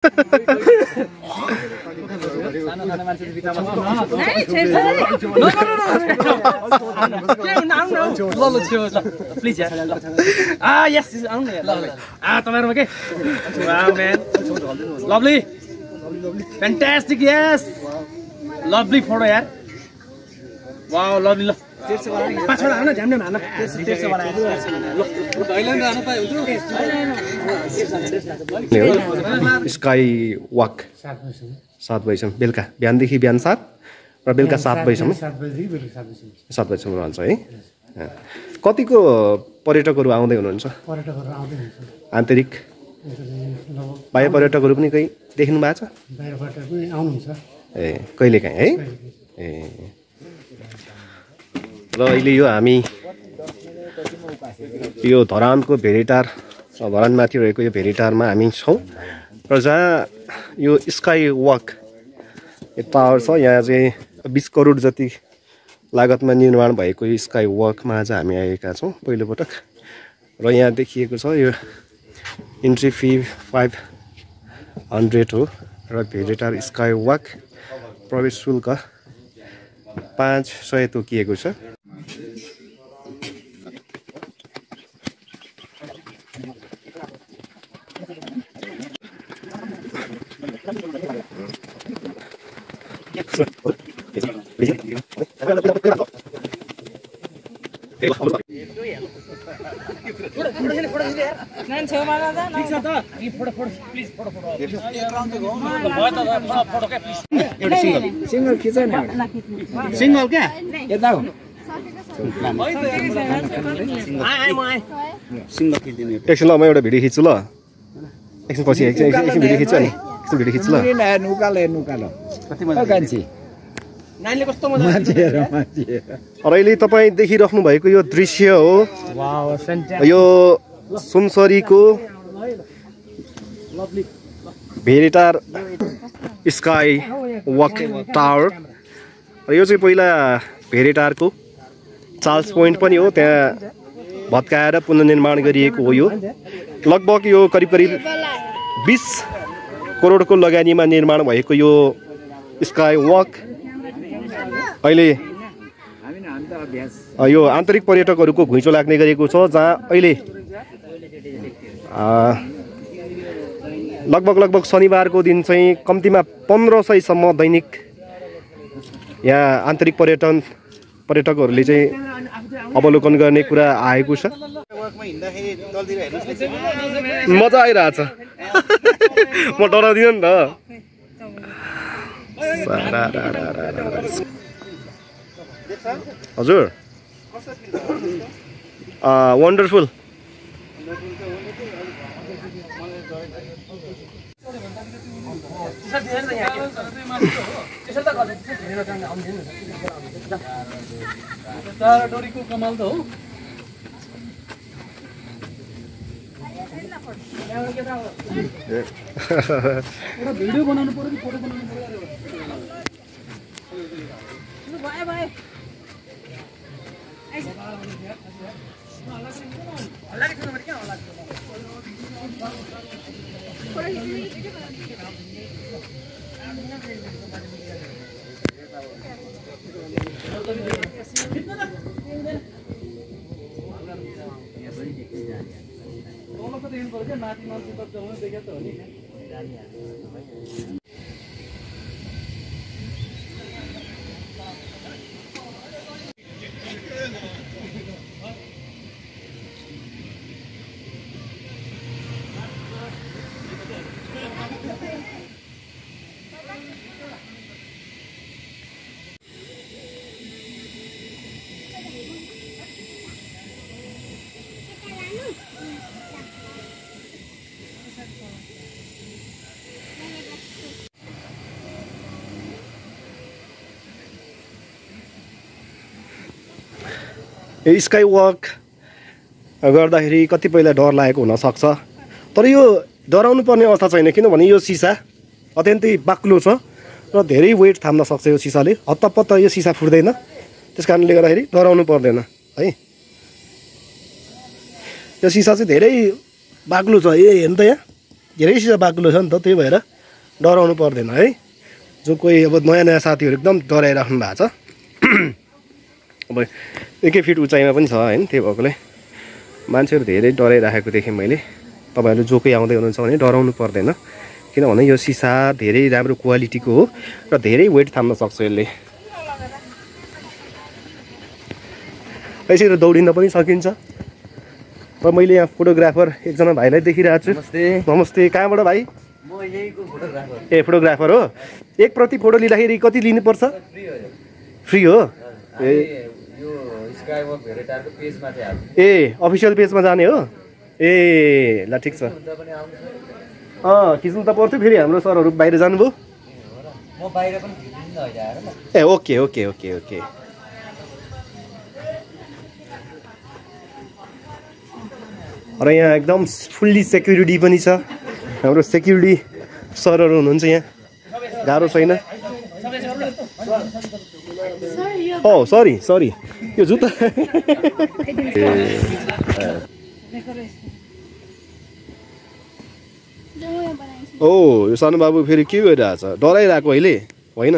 Lovely. Fantastic, yes. Lovely photo यार. Wow, lovely. पाछौडा हान ध्यान हान. स्काई वक 7 बजीसम्म बेलुका बिहानदेखि बिहान 7 र बेलुका 7 बजीसम्म 7 बजीसम्म रहन्छ है. कतिको पर्यटकहरू आउँदै हुनुहुन्छ? पर्यटकहरू आउँदै हुनुहुन्छ. आन्तरिक बाह्य पर्यटकहरू पनि कहीँ देख्नु भएको छ? बाहिर पर्यटक पनि आउनुहुन्छ. ए कहिलेकाहीँ है. ए र अहिले यो हामी यो धरानको भेरीटार धरानमाथि रहेको यो भेरीटारमा हामी छौँ र जहाँ यो स्काई वक टावर छ. यहाँ चाहिँ 20 करोड जति लागतमा निर्माण भएको यो स्काई वकमा आज हामी आएका छौँ पहिलोपटक. र यहाँ देखिएको छ यो इन्ट्री फी 500 हो र भेरीटार स्काई वक प्रवेश शुल्क 500 तोकिएको छ. सिंगल खिच न सिंगल क्या यता हो सिंगल खिच्दिनु. एकछिन ल म एउटा भिडियो खिच्छु ल. एकछिन पछि एकछिन भिडियो खिच्छु नि. एकछिन भिडियो खिच्छु ल. र अहिले तपाईँ देखिराख्नु भएको यो दृश्य हो यो सुनसरीको भेरीटार स्काई वक टावर. र यो चाहिँ पहिला भेरीटारको चार्ल्स पोइन्ट पनि हो. त्यहाँ भत्काएर पुनर्निर्माण गरिएको हो. यो लगभग यो करिब 20 करोडको लगानीमा निर्माण भएको यो स्काई वक अहिले यो आन्तरिक पर्यटकहरूको घुइँचो लाग्ने गरेको छ. जहाँ अहिले लगभग शनिबारको दिन चाहिँ कम्तीमा 1500सम्म दैनिक यहाँ आन्तरिक पर्यटकहरूले चाहिँ अवलोकन गर्ने कुरा आएको छ. मजा आइरहेछ. म डराउँदिनँ नि त. हजुर वन्डरफुल. डोरीको कमाल त हो. भिडियो बनाउनु पर्यो कि फोटो बनाउनु पर्यो? माथि मान्छे त जम्मै देखेको त हो नि. स्काई वक गर्दाखेरि कतिपयलाई डर लागेको हुनसक्छ. तर यो डराउनु पर्ने अवस्था छैन. किनभने यो सिसा अत्यन्तै बाक्लो छ र धेरै वेट थाम्न सक्छ. यो सिसाले हत्तपत्त यो सिसा फुट्दैन. त्यस कारणले गर्दाखेरि डराउनु पर्दैन है. यो सिसा चाहिँ धेरै बाक्लो छ. हेर्नु त यहाँ धेरै सिसा बाक्लो छ नि त, त्यही भएर डराउनु पर्दैन है। जो कोही अब नयाँ नयाँ साथीहरू एकदम डराइराख्नु भएको छ अब 1 फिट उचाइमा पनि छ होइन, त्यही भएकोले मान्छेहरू धेरै डराइराखेको देखेँ मैले। तपाईँहरू जो कोही आउँदै हुनुहुन्छ भने डराउनु पर्दैन, किनभने यो सिसा धेरै राम्रो क्वालिटीको हो र धेरै वेट थाम्न सक्छ यसले। यसरी दौडिन पनि सकिन्छ। र मैले यहाँ फोटोग्राफर एकजना भाइलाई देखिरहेको छु। नमस्ते। कहाँबाट भाइ? म यहीको फोटोग्राफर। ए फोटोग्राफर हो। एक प्रति फोटो लिँदाखेरि कति लिनुपर्छ? फ्री हो। ए यो स्काईवक भेरेटारको पेजमा चाहिँ हाल्नु। ए अफिसियल पेजमा जाने हो। ए ल ठिक छ। खिच्नु त पर्थ्यो, फेरि हाम्रो सरहरू बाहिर जानुभयो। म बाहिर पनि खिच्दिनँ नि अहिले आएर ल। ए ओके ओके ओके ओके। र यहाँ एकदम फुल्ली सेक्युरिटी पनि छ। हाम्रो सेक्युरिटी सरहरू हुनुहुन्छ यहाँ, गाह्रो छैन। ओ सरी सरी, यो जुत्ता ओ यो सानो बाबु फेरि के गरिरहेछ? डराइरहेको अहिले होइन?